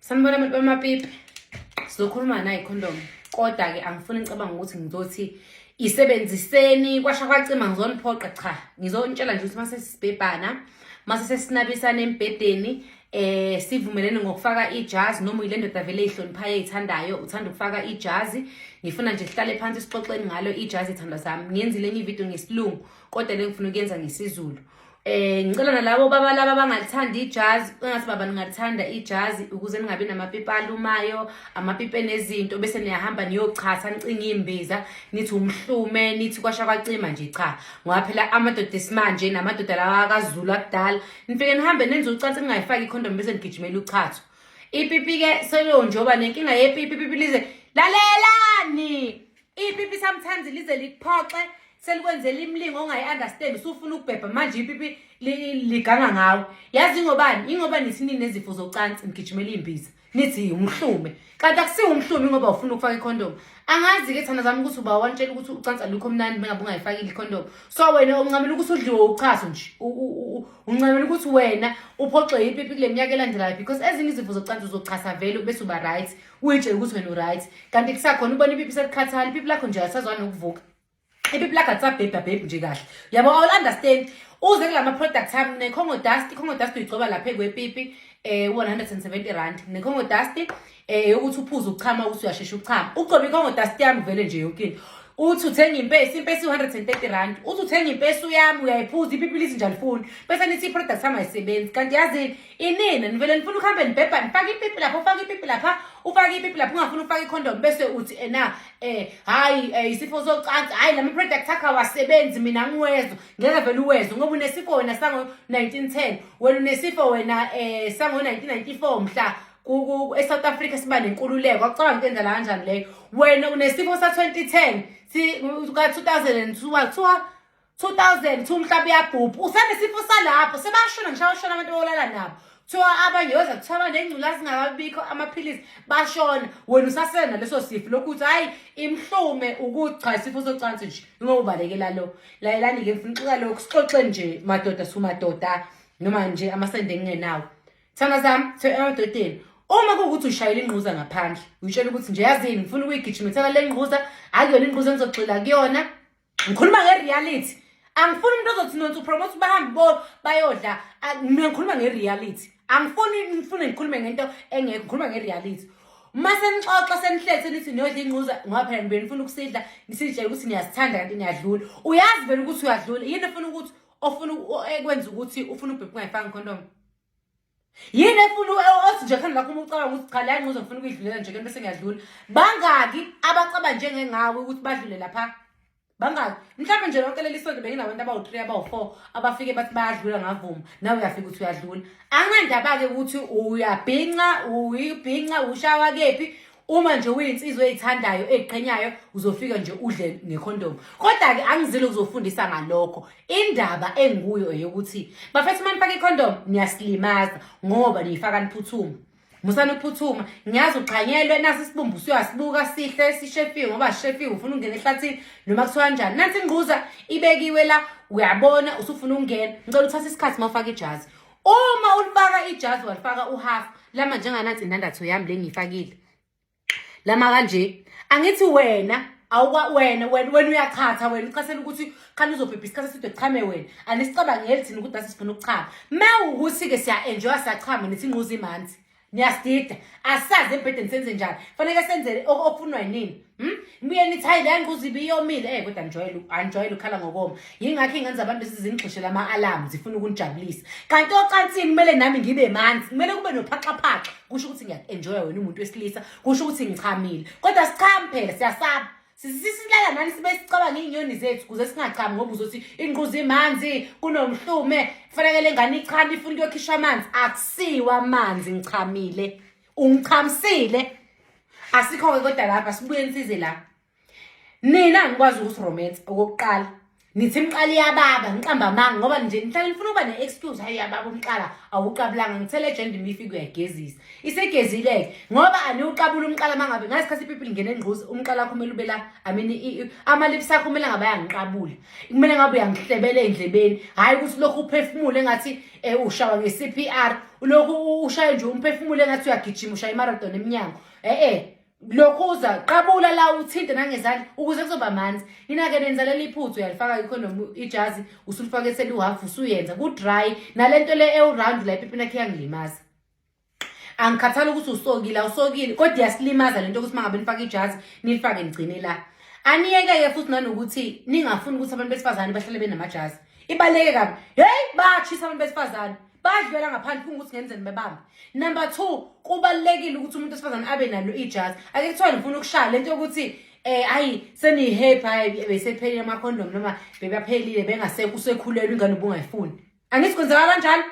Sanibona abantu bamapipi. Sizokhuluma nayi condom. Kodwa ke angifuni ngicabanga ukuthi ngizothi isebenziseni kwasha kwacima ngizoniphoqa cha. Ngizonitshela nje ukuthi mase sibhebhana, mase sesinabisana embhedeni sivumelene ngokufaka ijazi noma uyile ndoda vele eyihloniphayo eyithandayo uthanda ukufaka ijazi ngifuna nje sihlale phansi sixoxeni ngalo ijazi ithanda zami ngiyenzile enye ivideo ngesilungu kodwa le ngifuna ukuyenza ngesiZulu. Ngicela nalabo baba laba abangalithandi ijazi, engathi baba ningalithanda ijazi ukuze ningabi namapipa alumayo, amapipa enezinto bese niyahamba niyochatha nicinga imbiza, nithi umhlume, nithi kwasha kwacima nje cha. Ngoba phela amadoda esimanje namadoda lawa kaZulu akudala, nifike nihambe nenze ucansi ningayifaki icondom bese nigijimela uchatho. Ipipi ke selo njengoba nenkinga yepipi ipipi lize lalelani. Ipipi sometimes lize likuphoxe selikwenzela imilingo ongayi-understand usufuna ukubhebha manje ipipi liganga ngawe yazi ingobani ingoba nithi ninezifo zocansi nigijimela iy'mbiza nithi umhlume kanti akusiwo umhlume ngoba ufuna ukufaka ikhondom angazi-ke thanda zami ukuthi uba wantshela ukuthi ucansi alukho mnandi mengabe ungayifakile ikhondom so wena uncamela ukuthi udliwe uchazo nje uncamela ukuthi wena uphoxwe ipipi kule minyaka elandelayo because ezinye izifo zocansi uzochasa vele bese uba right uyitshele ukuthi wena uright kanti kusakhona ubona ipipi selikhathala ipipi lakho nje alisazwani nokuvuka ipipi lakho alisabhebha bhebhi nje kahle yabo awul understand uze kulama products ami nekhongo dust ikhongo dust uyigcoba lapha kwepipi 170 rand nekhongo dust yokuthi uphuze ukuchama ukuthi uyashesha ukuchama ugcoba ikhongo dust yami vele nje yonke into uthi uthenga impesi impesi 130 rand uthi uthenga impesi yami uyayiphuza ipipi lithi nje alifuni bese nithi i-product yami ayisebenzi kanti yazini inina nivele nifuna ukuhambe nibhebha nifake ipipi lapha ufake ipipi lapha ufake ipipi lapha ungafuni ufake icondom bese uthi ena hayi isifo socansi hayi lama product akho awasebenzi mina ngiwezwa ngeke vele uwezwe ngoba unesifo wena sango 1910 wena unesifo wena sango 1994 mhla eSouth Africa siba nenkululeko acabanga into endala kanjani leyo wena unesifo sa 2010 si ka 2002 kuthiwa 2002 umhlaba uyabhubha usanesifo salapho sebashona ngisho abashona abantu olala nabo kuthiwa abanye yoza kuthiwa abanengculazi ngakabikho amaphilisi bashona wena usasele naleso sifo lokhu uthi hayi imhlume ukuthi cha isifo socansi nje ngoba ubalekela lo lalelani-ke ngifuna uxoxa lokhu sixoxe nje madoda sumadoda noma nje amasende engingenawo thanda zami emadodeni uma kuwukuthi ushayela ingquza ngaphandle uyitshela ukuthi nje yazini ngifuna ukuyigijimisela le ngquza akuyona ingquza engizogxila kuyona ngikhuluma nge-reality angifuni umuntu ozothi nonse upromote bahambe bo bayodla mina ngikhuluma nge-reality angifuni ngifune ngikhulume ngento engekho ngikhuluma nge-reality uma senixoxa senihleli senithi niyodla ingquza ngoba phela nibe nifuna ukusidla nisitshela ukuthi niyasithanda kanti niyadlula uyazi vele ukuthi uyadlula yini efuna ukuthi ofuna ekwenza ukuthi ufuna ubhebhe ungayifaki ikhondomu yini efuna othi nje khona lakho uma ucabanga ukuthi cha leya ngquza ngifuna ukuyidlulela nje bese ngiyadlula bangaki abacaba njengengawe ukuthi badlule lapha bangaki mhlawumbe nje lonke leli sonto benginabantu abawu-3 abawu-4 abafike bathi bayadlula ngavuma nawe uyafika ukuthi uyadlula anginandaba-ke ukuthi uyabhinca uyibhinca ushawa kephi uma nje uyinsizwa eyithandayo eyiqhenyayo uzofika nje udle ngekhondomu kodwa-ke angizile ukuzofundisa ngalokho indaba enguyo eyokuthi bafethu uma nifaka ikhondomu niyasilimaza ngoba niyifaka niphuthuma musani ukuphuthuma ngiyazi uqhanyelwe nasi isibumbu usuyasibuka sihle sishefiwe ngoba sishefiwe ufuna ukungena ehlathini noma kuthiwa kanjani nansi ingquza ibekiwe la uyabona usufuna ukungena ngicela uthathe isikhathi uma ufaka ijazi uma ulifaka ijazi walifaka uhalf lama njenganansi indandatho yami le ngiyifakile lama kanje angithi wena awukwa wena wena wena uyachatha wena uchasela ukuthi khani uzobhebha isikhathi eside chame wena anisicabangeli thina ukuthi asifuna ukuchama ma ukuthi-ke siya-enjoya siyachama nithi ingquza imanzi niyasidida asazi embhedeni senze njani fanele senze okufunwa yinini nibuye nithi hayi leya ngquza ibiyomile kodwa anijwayele anijwayele ukukhala ngokoma yingakho iy'ngane zabantu sizingixishela ama-alamu zifuna ukunijabulisa kanti ocansini kumele nami ngibe manzi kumele kube nophaxaphaxa kusho ukuthi ngiyaku-enjoya wena umuntu wesilisa kusho ukuthi ngichamile kodwa sichami phela siyasaba sisilala nani sibe sicabanga iy'nyoni zethu kuze singachami ngoba uzothi ingquza imanzi kunomhlume kufanele le ngane ichame ifuna ukuyokhishwa amanzi akusiwo amanzi ngichamile ungichamisile asikho-ke kodwa lapha sibuye nisize la nina angikwazi ukusiromansa okokuqala. Nithi imqala iyababa, ngiqamba amanga ngoba nje nihlale nifuna ukuba ne-excuse. Hayi, iyababa umqala, awuqabulanga. Ngithe legend imifike uyayigezisa, isegezile-ke ngoba aniwuqabula umqala. Uma ngabe ngasikhathi ipipi lingena engquzi, umqala wakho kumele ube la. I mean, ama-lips akho kumele ngabe ayangiqabula, kumele ngabe uyangihlebela ey'ndlebeni, hhayi ukuthi lokhu uphefumule engathi ushawa nge-CPR, ulokhu ushaye nje umphefumulo engathi uyagijima, ushaya i-marathon emnyango. E-e, lokhu uza qabula la, uthinte nangezandla ukuze kuzoba manzi. Nina-ke nenza leli phuthu, uyalifaka ikhondomu, ijazi usulifake seliwu-half, usuyenza ku-dry nale nto le ewu-round la epipini yakhe. Iyangilimaza, angikhathali ukuthi usokile, awusokile, kodwa iyasilimaza lento ukuthi uma ngabe nifake ijazi nilifake nigcine la. Aniyeke-ke futhi nanokuthi ningafuni ukuthi abantu besifazane bahlale benamajazi. Ibaluleke kabi. Heyi, bayatshisa abantu besifazane, badlwela ngaphandle kungukuthi ngenzeni bebambe. Number two, kubalulekile ukuthi umuntu wesifazane abe nalo ijazi. Ake kuthiwa nifuna ukushaya lento yokuthi ayi, seniyi-happy, hayi, besephelile amakhondomu noma bebaphelile, bengasekho, usekhulelwe ingane ubungayifuni. Angithi kwenzeka kanjalo,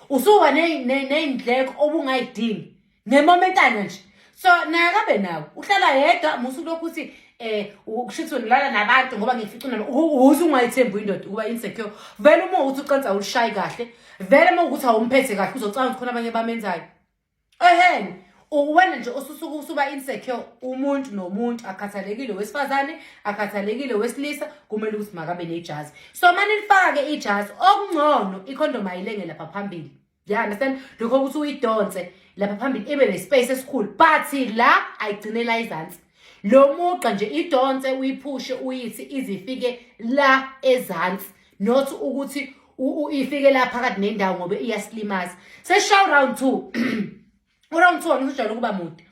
usuba ney'ndleko obungayidingi ngemomentana nje. So naye akabe nawo, uhlala yedwa. Musu lokhu uthi kusho ukuthi ulala nabantu ngoba ngifica unalo, uze ungayithembi indoda, ukuba insecure. Vele uma ukuthi ucansi awulishayi kahle, vele uma ukuthi awumphethe kahle, uzocabanga ukuthi khona abanye bamenzayo. Ehhe, wena nje osusuke usuba insecure. Umuntu nomuntu, akhathalekile wesifazane, akhathalekile wesilisa, kumele ukuthi makabe nejazi. So mane nifake ijazi, okungcono ikhondom ayilenge lapha phambili. Ya understand lokho, ukuthi uyidonse lapha phambili ibe ne-space esikhulu, but la ayigcine la izansi lo mugqa nje, idonse, uyiphushe, uyithi izifike la ezansi, not ukuthi ifike la phakathi nendawo ngoba iyasilimaza. Seshaw round 2. U-round 2 angisujwayele ukuba mude,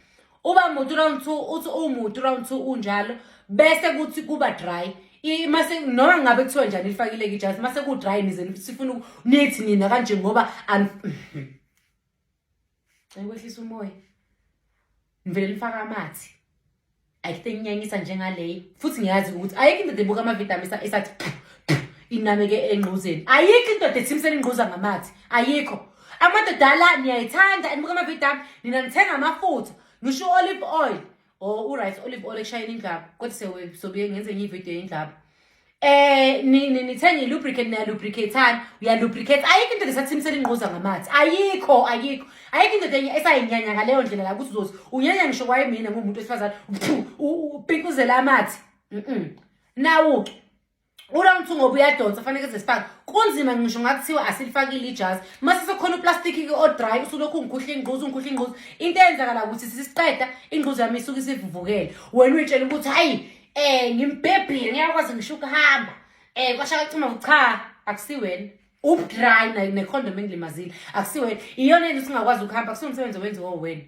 uba mude u-round 2, uthi umude u-round 2 unjalo, bese kuthi kuba dry. Mase noma ngabe kuthiwa njani lifakile ijazi, mase ku dry nize sifuna nithi nina kanje ngoba ayikwehlisa umoya, ngivele nifaka amathi. Ayikho enginyanyisa njengaleyo. Futhi ngiyazi ukuthi ayikho indoda ebuka amavidiyo ami esathi inameke engquzeni. Ayikho indoda ethimisela ingquza ngamathi, ayikho. Amadoda ala niyayithanda, nibuka amavidiyo ami nina, nithenga amafutha, ngisho u-olive oil or u-right olive oil ekushayeni indlabo, kodwa sobuye ngenze enye ividiyo yendlabo. Nithenga i-lubricant, niya-lubricate-ana, uya-lubricate. Ayikho indoda esathimisela ingquza ngamathi, ayikho, ayikho, ayikho indoda enye esayinyanya ngaleyo ndlela la ukuthi uzothi unyanya. Ngisho kwaye mina ngumuntu wesifazane upinkuzela amathi. Nawu-ke u-round two ngoba uyadonsa, fanele keze sifake. Kunzima ngisho ngakuthiwa asilifakile ijazi, mase sekukhona uplastiki o-dry, usulokhu ungikhuhla ingquzu, ungikhuhla ingquzu. Into eyenzakala ukuthi sisiqeda, ingquzu yami isuke isivuvukele. Wena uyitshela ukuthi hayi, ngimbhebhile, ngiyakwazi ngisho ukuhamba, kwasha kwacima. Cha, akusiwena ubu-dry nekhondom engilimazile, akusiwena. Iyona into singakwazi ukuhamba, akusiwo umsebenzi owenziwa wena.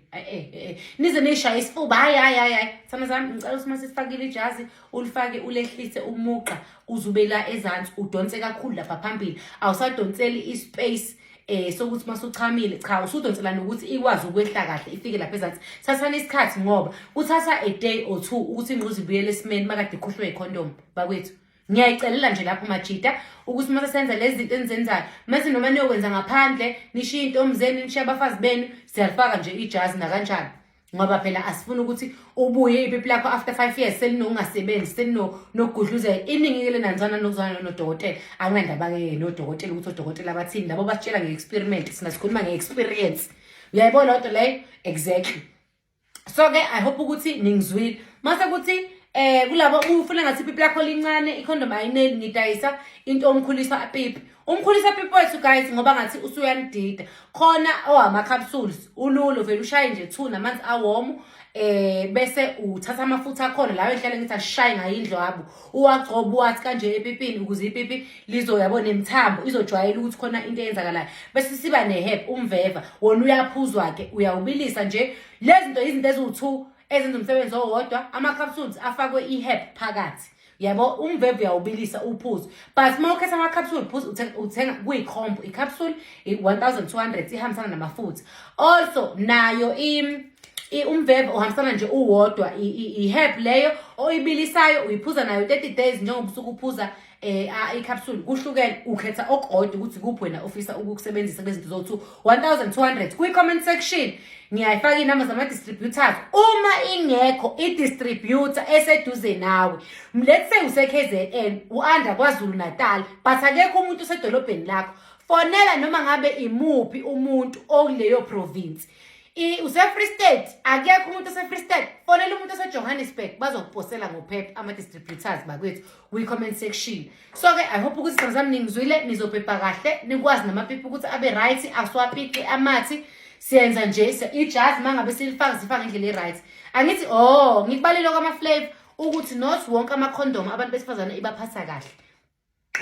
Nize niyishaye isifuba. Hayi, hayi, hayi, hayi, thana zami, ngicela ukuthi uma sesifakile ijazi ulifake, ulehlise umugqa uzube la ezansi, udonse kakhulu lapha phambili. Awusadonseli i-space sokuthi masuchamile, cha, usudonsela nokuthi ikwazi ukwehla kahle ifike lapha ezansi. Thathani isikhathi ngoba kuthatha a day or two ukuthi ingquzi ibuyele esimeni makade ikhuhlwe ikhondom. Bakwethu, ngiyayicelela nje lapho majita ukuthi uma sesenza lezi zinto enizenzayo, mase noma niyokwenza ngaphandle, nishiye iy'ntombi zenu, nishiye abafazi benu, siyalifaka nje ijazi nakanjani ngoba phela asifuni ukuthi ubuye ipipi lakho after 5 years selinokungasebenzi, selinokugudluzeka. Iningi-ke lenanzana nokuzwana nodokotela. Anginandaba-ke nodokotela ukuthi odokotela bathini, labo basitshela nge-experiment, sina sikhuluma nge-experience. Uyayibona loo nto leyo? Exactly. So ke I hope ukuthi ningizwile. Mase kuthi kulabo ufuna ngathi ipipi lakho lincane, ikhondom ayineli, ngidayisa into omkhulisa pipi, umkhulisa pipi wethu guys, ngoba ngathi usuyanidida khona owama capsules ululo, vele ushaye nje 2 namanzi awomo, bese uthatha amafutha akhona lawo enhlale ngithi ashaye ngayindlu abo, uwagcoba, uwathi kanje epipini ukuze ipipi lizoyabo nemithambo izojwayela ukuthi khona into eyenzakalayo. Bese siba ne-herb umveva, wona uyaphuzwa-ke, uyawubilisa nje. Lezi zinto izinto eziwu-two ezenza umsebenzi owodwa. Ama-capsules afakwe i-herb phakathi, yabo. Umveva uyawubilisa uphuze, but uma ukhetha ama-capsule phuze, uthenga kuyi-combo, i-capsule i-1200 ihambisana namafutha also nayo. Umveva uhambisana nje uwodwa, i-herb leyo oyibilisayo uyiphuza nayo 30 days njengoba usuke uphuza i-capsule. Kuhlukene, ukhetha okukodwa ukuthi kuphi wena ofisa ukukusebenzisa kulezi zinto zoku 1200. Kwi-comment section. Ngiyayifaka iy'namba zama-distributors. Uma ingekho i-distributor eseduze nawe, let's say use-KZN, u-under KwaZulu Natal, but akekho umuntu osedolobheni lakho, fonela noma ngabe imuphi umuntu okuleyo province. Use-Free State, akekho umuntu ose-Free State, fonela umuntu ose-Johannesburg, bazokuposela ngophepha ama-distributors bakwethu kwi-comment section. So-ke I hope ukuthi sithando sami ningizwile, nizobhebha kahle, nikwazi namapipi ukuthi abe right, asiwapiqi amathi. Siyenza nje ijazi, uma ngabe silifaka, sifaka ngendlela e-right. Angithi, oh, ngikubalile kwama-flavor ukuthi not wonke amakhondomu abantu besifazane ibaphatha kahle.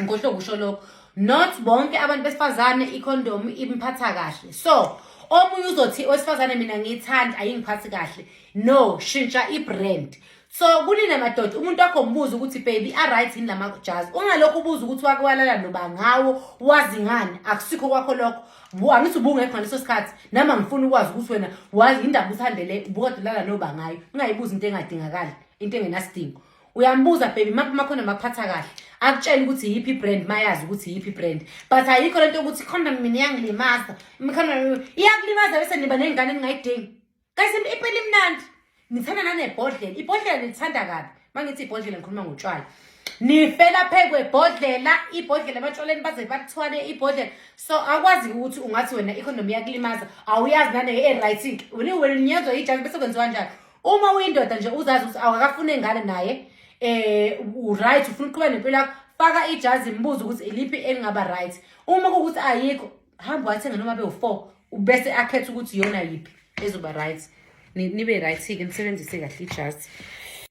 Ngikhohlwe kusho lokho, not bonke abantu besifazane ikhondomu imphatha kahle. So omunye uzothi owesifazane, "Mina ngiyithanda, ayingiphathi kahle." No, shintsha i-brand. So kunina madoda, umuntu wakho mbuza ukuthi, "Baby, a-right yini lamajazi?" Ungalokhu ubuza ukuthi wake walala noba ngawo, wazi ngani? Akusikho kwakho lokho. Angithi ubungekho ngaleso sikhathi. Nami angifuni ukwazi ukuthi wena wazi indaba uthandele ubukade ulala noba ngayo. Ungayibuzi into engadingakali, into engenasidingo. Uyambuza, "Baby, maphi amakhondomu akuphatha kahle?" Akutshela ukuthi yiphi i-brand, mayazi ukuthi yiphi i-brand. But ayikho lento yokuthi condom mina iyangilimaza, condom iyakulimaza, bese niba ney'ngane eningayidingi. Guys, impela imnandi, nithanda nanebhodlela. Ibhodlela nilithanda kabi. Uma ngithi ibhodlela, ngikhuluma ngotshwala. Nifela phe kwebhodlela, ibhodlela ematshwaleni, baze bathwale ibhodlela. So akwazi ukuthi ungathi wena ikhondomu iyakulimaza, awuyazi nane e-right. Wena unyezwa ijazi, bese kwenziwa kanjani? Uma uyindoda nje, uzazi ukuthi awakafuni engane naye, u-right, ufuna ukuqhubeka nempilo yakho, faka ijazi, mbuze ukuthi iliphi elingaba right. Uma kuwukuthi ayikho, hamba wathenga noma bewu-four, bese akhethe ukuthi iyona yiphi ezoba right. Nibe right-ke, nisebenzise kahle ijazi.